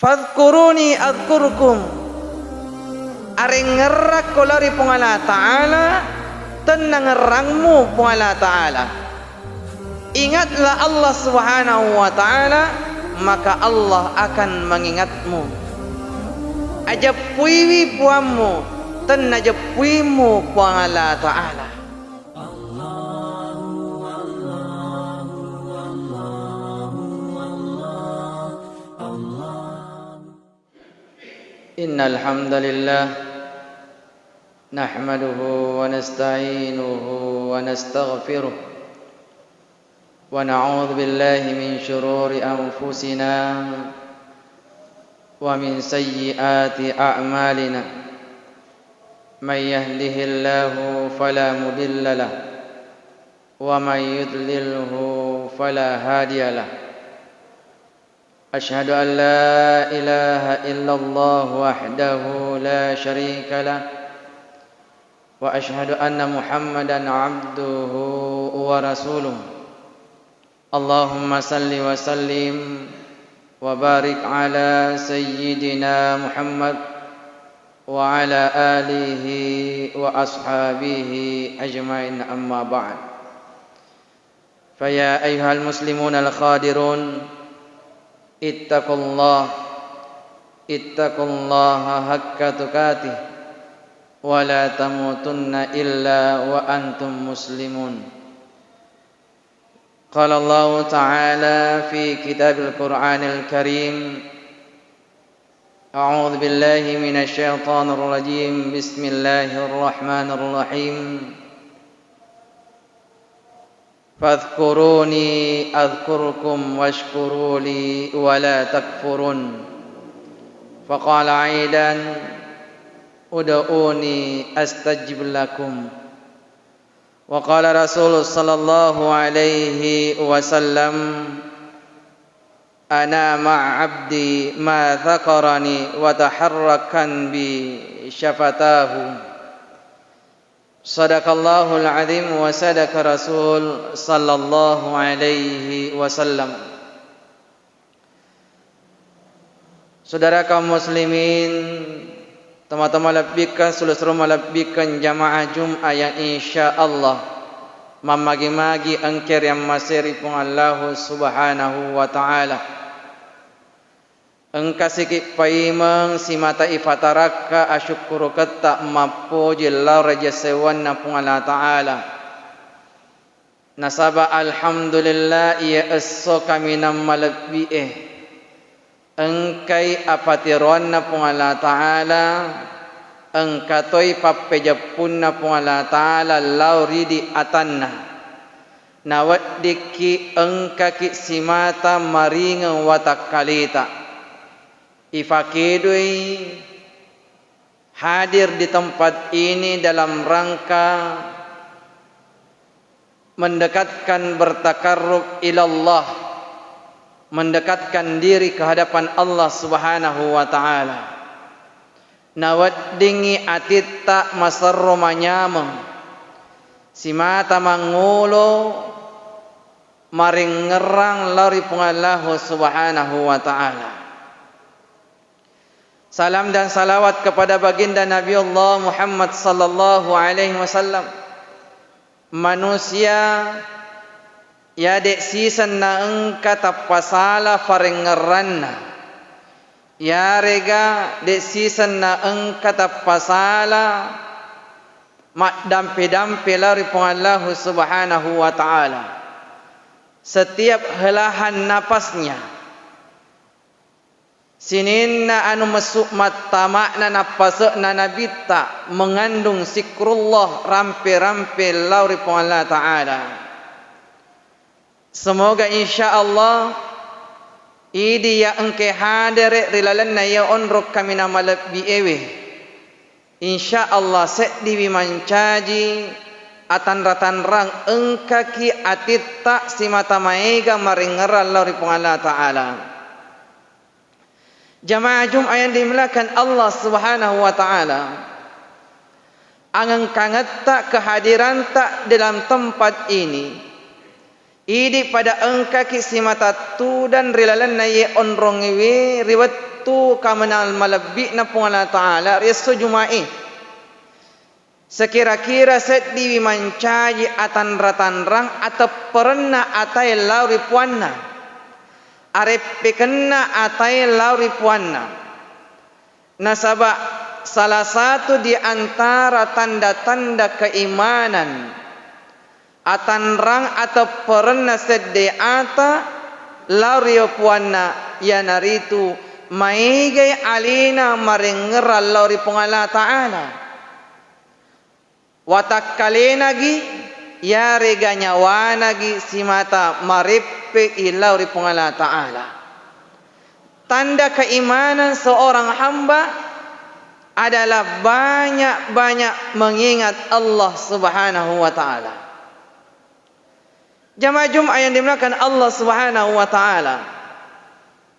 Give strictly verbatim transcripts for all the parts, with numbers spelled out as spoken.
Fadhkuruni adzkurkum. Arengngerrakko lao ri Puang Allah Ta'ala, tennangerrangmu Puang Allah Ta'ala. Ingatlah Allah Subhanahu wa Ta'ala, maka Allah akan mengingatmu. Ajeppuiwi puammu, tennajeppuimmu Puang Allah Ta'ala. إن الحمد لله نحمده ونستعينه ونستغفره ونعوذ بالله من شرور أنفسنا ومن سيئات أعمالنا. من يهده الله فلا مضل له ومن يضلله فلا هادي له. أشهد أن لا إله إلا الله وحده لا شريك له، وأشهد أن محمدا عبده ورسوله. اللهم صل وسلم وبارك على سيدنا محمد وعلى آله وأصحابه أجمعين، أما بعد. فيا أيها المسلمون الخادرون، اتقوا الله، اتقوا الله حق تقاته، ولا تموتن إلا وأنتم مسلمون. قال الله تعالى في كتاب القرآن الكريم: أعوذ بالله من الشيطان الرجيم. بسم الله الرحمن الرحيم. فاذكروني أذكركم واشكروا لي ولا تكفرون. فقال أيضا: ادعوني أستجب لكم. وقال رسول صلى الله عليه وسلم: أنا مع عبدي ما ذكرني وتحركن بي شفتاه. صدق الله العظيم وصدق رسول صلى الله عليه وسلم. Saudara kaum muslimin, tomatoa malebbikkeng, sulu-sulu malebbikkeng jamaah Jum'ah yang insya Allah mammagi-magi engka riammasei ri Puang Allahu Subhanahu wa Ta'ala. Engka siki paimeng simata ifatarakka asyukkuruketta mappoji lao ri aja sewwanna Puang Allah Ta'ala. Nasaba alhamdulillah, iya esso kaminang malebbi'e, engkai apatiroanna Puang Allah Ta'ala, engka toi pappejeppunna Puang Allah Ta'ala lao ridi atanna. Naweddikki engkaki simata maringeng watakkalita. Ifakedoi hadir di tempat ini dalam rangka mendekatkan, bertakarrub ilallah, mendekatkan diri ke hadapan Allah Subhanahu wa Ta'ala. Naweddingngi atitta maserro manyameng, simata mangolo marengngerang lao ri Puang Allahu Subhanahu wa Ta'ala. Salam dan salawat kepada baginda Nabi Allah Muhammad sallallahu alaihi wasallam. Manusia iya de' sisenna engka tappasala farengngeranna, iyarega de' sisenna engka tappasala maddampe-dampe lao ri Puang Allahu Subhanahu wa Ta'ala. Setiap helahan napasnya, sininna anu messu mattama'na nappase'na Nabitta mengandung zikrullah, rampe-rampe lao ri Puang Allah Ta'ala. Semoga insya Allah idi iya engke hadere ri lalenna iya onrong kaminang malebbi ewe, insya Allah seddiwi mancaji atanra-tanrang engkaki atitta simata maega marengngerang lao ri Puang Allah Ta'ala. Jamaah Jumat yang dimuliakan Allah Subhanahu wa Ta'ala, angengkangetta kehadiranta dalam tempat ini Idi pada engkaki simata tudang ri lalenna iye onrongngewe ri wettu kaminang malebbi'na Puang Allah Ta'ala ri esso Jumae. Sekira-kira seddiwi mancaji atanra-tanrang atepperenna atae lao ri puanna, areppekenna atae lao ri puanna. Nasaba salah satu di antara tanda-tanda keimanan, atanrang atepperenna sedde ata lao ri puanna, iyanaritu maegai alena marengngerang lao ri Puang Allah Ta'ala. Watakkalenagi, iyarega nyawanagi simata mareppe lao ri Puang Allah Ta'ala. Tanda keimanan seorang hamba adalah banyak-banyak mengingat Allah Subhanahu wa Ta'ala. Jamaah Jumat yang dimuliakan Allah Subhanahu wa Ta'ala.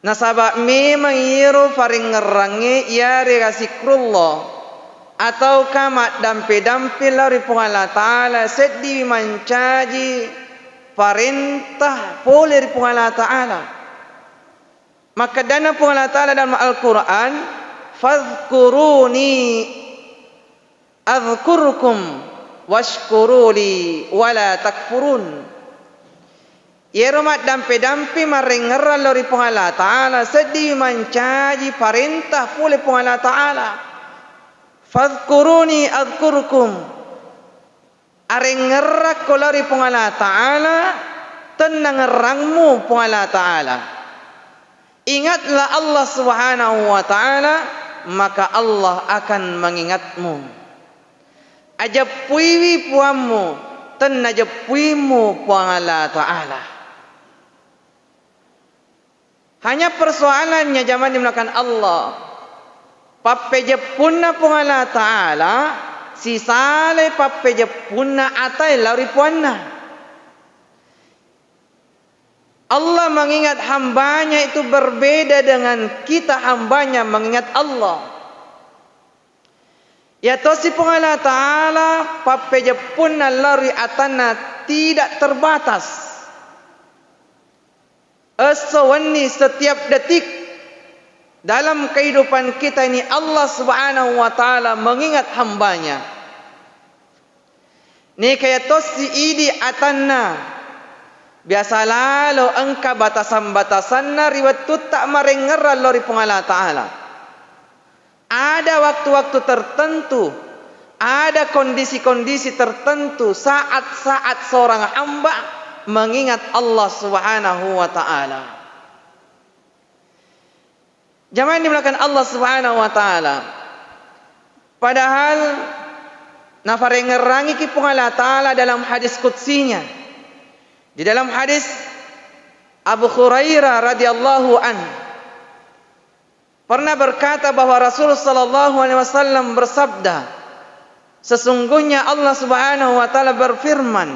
Nasaba memang iyaro parengngerangnge iyarega zikrullah ataukah maddampe-dampe lao ri Puang Allah Ta'ala seddi mancaji parentah pole ri Puang Allah Ta'ala. Makkedana Puang Allah Ta'ala dalam Al-Quran, "Fadhkuruni adzkurkum washkuruli wala takfurun." Iyaro maddampe-dampe marengngerang lao ri Puang Allah Ta'ala seddi mancaji parentah pole Puang Allah Ta'ala. "Fadhkuruni adzkurkum." Arengngerrakko lao ri Puang Allah Ta'ala, tennangerrangmu Puang Allah Ta'ala. Ingatlah Allah Subhanahu wa Ta'ala, maka Allah akan mengingatmu. Ajeppuiwi puammu, tennajeppuimmu Puang Allah Ta'ala. Hanya persoalannya, jamaah dimuliakan Allah, pappejeppunna Puang Allah Ta'ala sisalai pappejeppunna atae lao ri puanna. Allah mengingat hambanya itu berbeda dengan kita hambanya mengingat Allah. Yatosi Puang Allah Ta'ala pappejeppunna lao ri atanna tidak terbatas. Esso wenni, setiap detik dalam kehidupan kita ini, Allah Subhanahu wa Ta'ala mengingat hambanya. Neka yatossi idi atanna, biasa lalo engka batasan-batasanna ri wettutta marengngerang lao ri Puang Allah Ta'ala. Ada waktu-waktu tertentu, ada kondisi-kondisi tertentu, saat-saat seorang hamba mengingat Allah Subhanahu wa Ta'ala. Jamaah yang dimuliakan Allah Subhanahu wa Ta'ala. Padahal nafarengngerangiki Puang Allah Ta'ala dalam hadis qudsina. Di dalam hadis Abu Hurairah radhiyallahu anhu pernah berkata bahwa Rasul sallallahu alaihi wasallam bersabda, sesungguhnya Allah Subhanahu wa Ta'ala berfirman,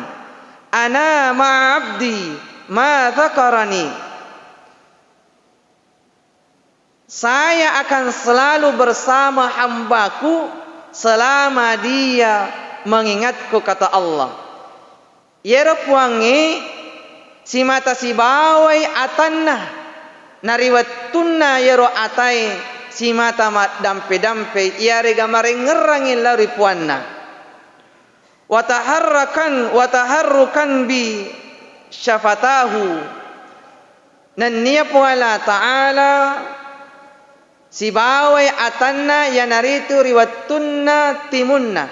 "Ana ma'a abdi ma dzakarani." Saya akan selalu bersama hambaku selama dia mengingatku, kata Allah. Iyaro Puangnge simata sibawai atanna, na ri wettunna iyaro atae simata maddampe-dampe iyarega marengngerangngi lao ri puanna. Wataharrakan, wataharrukan bi syafatahu. Nennia Puang Allah Ta'ala sibawai atanna, iyanaritu ri wettunna timunna,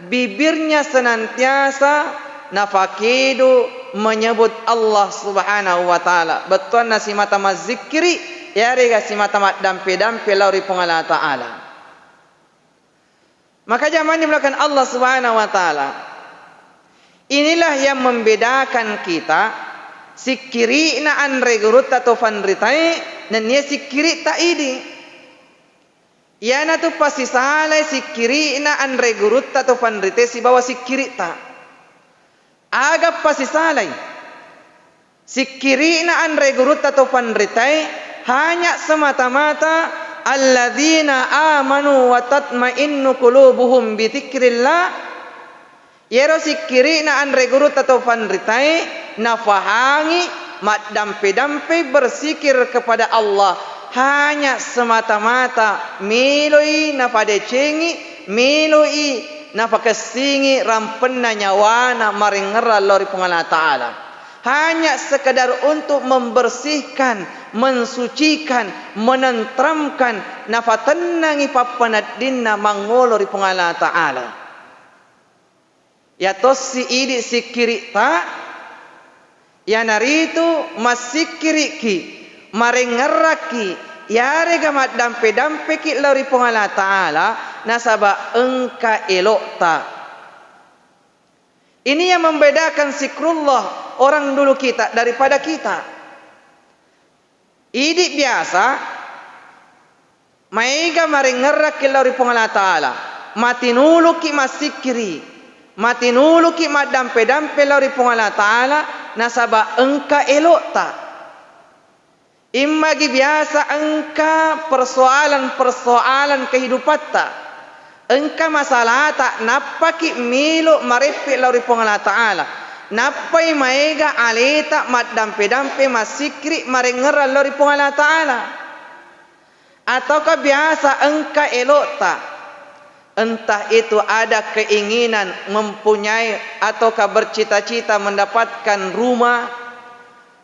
bibirnya senantiasa nafakedo menyebut Allah Subhanahu wa Ta'ala. Bettuanna simata mazzikkiri, iyarega simata maddampe-dampe lao ri Puang Allah Ta'ala. Maka jamaah dimuliakan Allah Subhanahu wa Ta'ala, inilah yang membedakan kita, sikkiri'na anre gurutta to fanritae nennia sikkiri'ta idi. Iyanatu pasisalai sikkiri'na anre gurutta to fanritae sibawa sikkiri'ta. Aga pasisalai? Sikkiri'na anre gurutta to fanritae hanya semata-mata alladzina amanu wa tatmainnu qulubuhum bi dzikrillah. Iyaro sikkiri'na anre gurutta to fanritae nafahangi maddampe-dampe bersikir kepada Allah, hanya semata-mata meloi napadecengi, meloi napakessingi rampenna nyawana marengngerang lao ri Puang Allah Ta'ala. Hanya sekedar untuk membersihkan, mensucikan, menenteramkan, nafatennangi pappeneddinna mangolo ri Puang Allah Ta'ala. Yatossi idi sikkiri'ta, iyanaritu massikkiri'ki, marengngerrakki, iyarega maddampe-dampeki lao ri Puang Allah Ta'ala, nasaba engka elo'ta. Ini yang membedakan zikrullah orang dulu kita daripada kita. Idi biasa maega marengngerrakki lao ri Puang Allah Ta'ala, matinuluki massikkiri, matinuluki maddampe-dampe lao ri Puang Allah Ta'ala, nasaba engka elo'ta. Immagi biasa engka persoalan-persoalan kehidupatta, engka masalata, nappaki melo mareppe lao ri Puang Allah Ta'ala, nappai maega aleta maddampe-dampe massikkiri marengngerang lao ri Puang Allah Ta'ala. Ataukah biasa engka elo'ta, entah itu ada keinginan mempunyai ataukah bercita-cita mendapatkan rumah,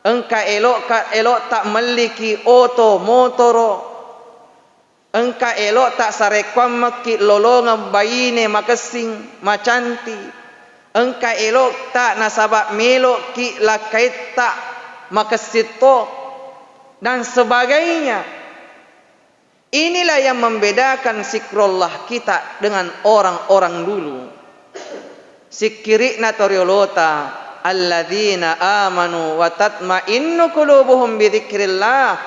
engka elo'ka, elo'ta melliki oto, motoro, engka elo'ta sarekkuammekki lolongeng baine makessing, macanti, engka elo'ta nasaba melo'ki lakkaitta makessing to, dan sebagainya. Inilah yang membedakan zikrullah kita dengan orang-orang dulu. Sikkiri'na toriolota, alladzina amanu wa tatmainnu qulubuhum bidzikrillah.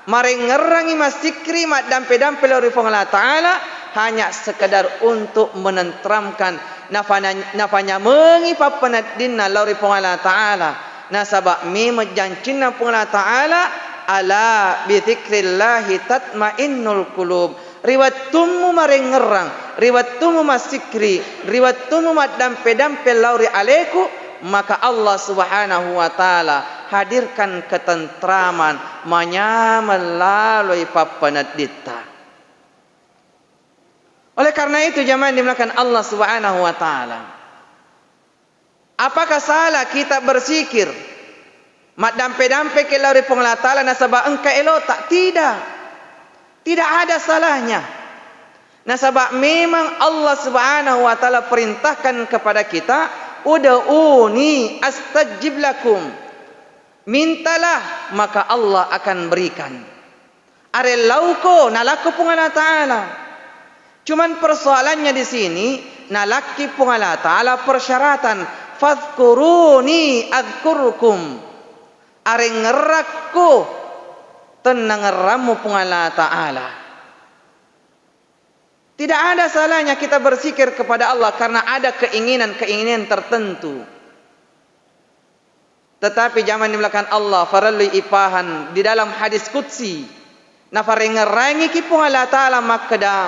Marengngerangngi massikkiri, maddampe-dampe lao ri Puang Allah Ta'ala, hanya sekedar untuk menenteramkan, nafana-, nafanyamengi pappeneddinna lao ri Puang Allah Ta'ala. Nasaba memeng jancinna Puang Allah Ta'ala, "Ala bidzikrillahi tatmainnul qulub." Ri wettummu marengngerang, ri wettummu massikkiri, ri wettummu maddampe-dampe lao ri aleku, maka Allah Subhanahu wa Ta'ala hadirkan ketentraman, manyameng laloi pappenedditta. Oleh karena itu, jamaah yang dimuliakan Allah Subhanahu wa Ta'ala, apakah salah kita berzikir, maddampe-dampe ke lao ri Puang Allah Ta'ala nasaba engka elota? Tidak. Tidak ada salahnya. Nasaba memang Allah Subhanahu wa Ta'ala perintahkan kepada kita, "Ud'uni astajib lakum." Mintalah, maka Allah akan berikan. Arellauko, nalakko Puang Allah Ta'ala. Cuman persoalannya di sini, nalakki Puang Allah Ta'ala persyaratan, "Fadhkuruni adzkurkum." Arengngerakko, tennangerammu Puang Allah Ta'ala. Tidak ada salahnya kita berzikir kepada Allah karena ada keinginan-keinginan tertentu. Tetapi jamaah yang dimuliakan Allah, farellui ipahan di dalam hadis qudsi, nafarengngerangiki Puang Allah Ta'ala makkeda,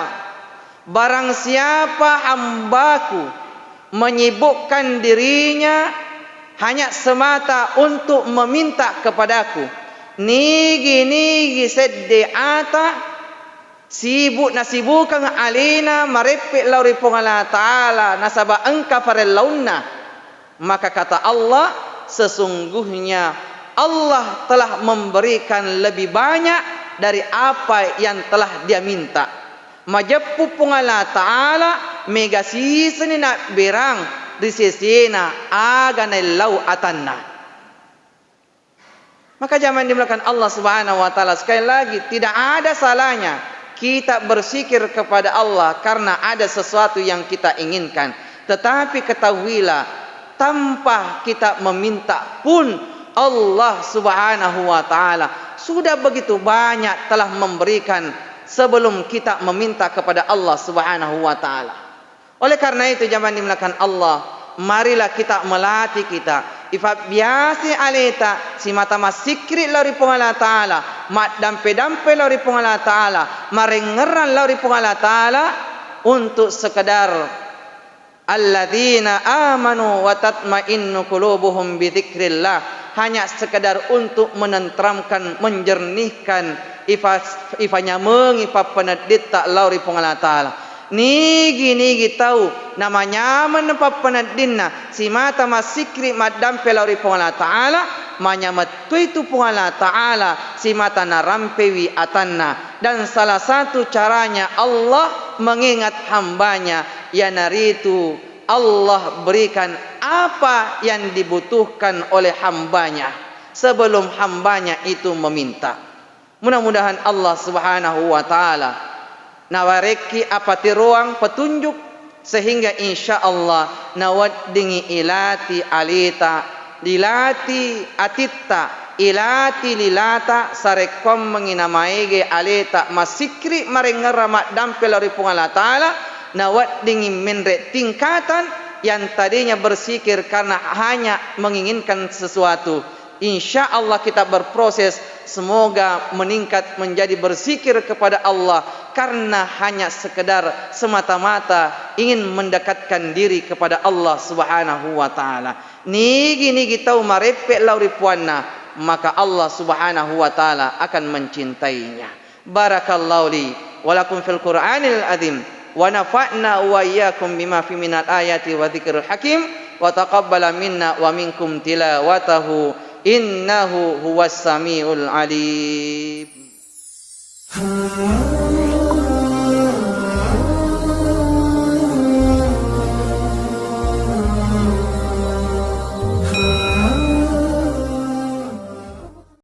"Barang siapa hambaku menyibukkan dirinya hanya semata untuk meminta kepadaku, nigi-nigi sedde ata, sibuk nasibukeng alena mareppe lao ri Puang Allah Ta'ala nasaba engka farellaunna." Maka kata Allah, "Sesungguhnya Allah telah memberikan lebih banyak dari apa yang telah dia minta." Majeppu Puang Allah Ta'ala, mega siseni nabberang ri sesena aga naellau atanna. Maka jamaah yang dimuliakan Allah Subhanahu wa Ta'ala, sekali lagi, tidak ada salahnya kita berzikir kepada Allah karena ada sesuatu yang kita inginkan. Tetapi ketahuilah, tanpa kita meminta pun, Allah Subhanahu wa Ta'ala sudah begitu banyak telah memberikan sebelum kita meminta kepada Allah Subhanahu wa Ta'ala. Oleh karena itu, jamaah yang dimuliakan Allah, marilah kita melatih kita, ifabbiasi aleta simata massikkiri lao ri Puang Allah Ta'ala, maddampe-dampe lao ri Puang Allah Ta'ala, marengngerang lao ri Puang Allah Ta'ala, untuk sekedar Alladzina amanu wa tatmainnu qulubuhum bi dzikrillah, hanya sekedar untuk menenteramkan, menjernihkan, ifa-, ifanyamengi pappanedditta lao ri Puang Allah Ta'ala. Nigi-nigi tau namanyameng pappaneddinna, simata massikri maddampe lao ri Puang Allah Ta'ala, manyamettui tu Puang Allah Ta'ala simata narampewi atanna. Dan salah satu caranya Allah mengingat hambanya, iyanaritu Allah berikan apa yang dibutuhkan oleh hambanya sebelum hambanya itu meminta. Mudah-mudahan Allah Subhanahu wa Ta'ala nawarekki apatiroang petunjuk, sehingga insya Allah naweddingi ilati alita, ilati atitta, ilati lilata, sarekkoammengi namaege aleta massikri marengngerra maddampe lao ri Puang Allah Ta'ala, naweddingi menre tingkatan yang tadinya bersikir karena hanya menginginkan sesuatu. Insya Allah kita berproses, semoga meningkat menjadi bersikir kepada Allah karena hanya sekedar semata-mata ingin mendekatkan diri kepada Allah Subhanahu wa Ta'ala. Nigi-nigi tau mareppe lao ri puanna, maka Allah Subhanahu wa Ta'ala akan mencintainya. Barakallahu li wa lakum fil Qur'anil azim, wa nafa'na wa iyyakum bima fi minal ayati wa dzikril hakim, wa taqabbala minna wa minkum tilawatahu, innahu huwas samiul alim.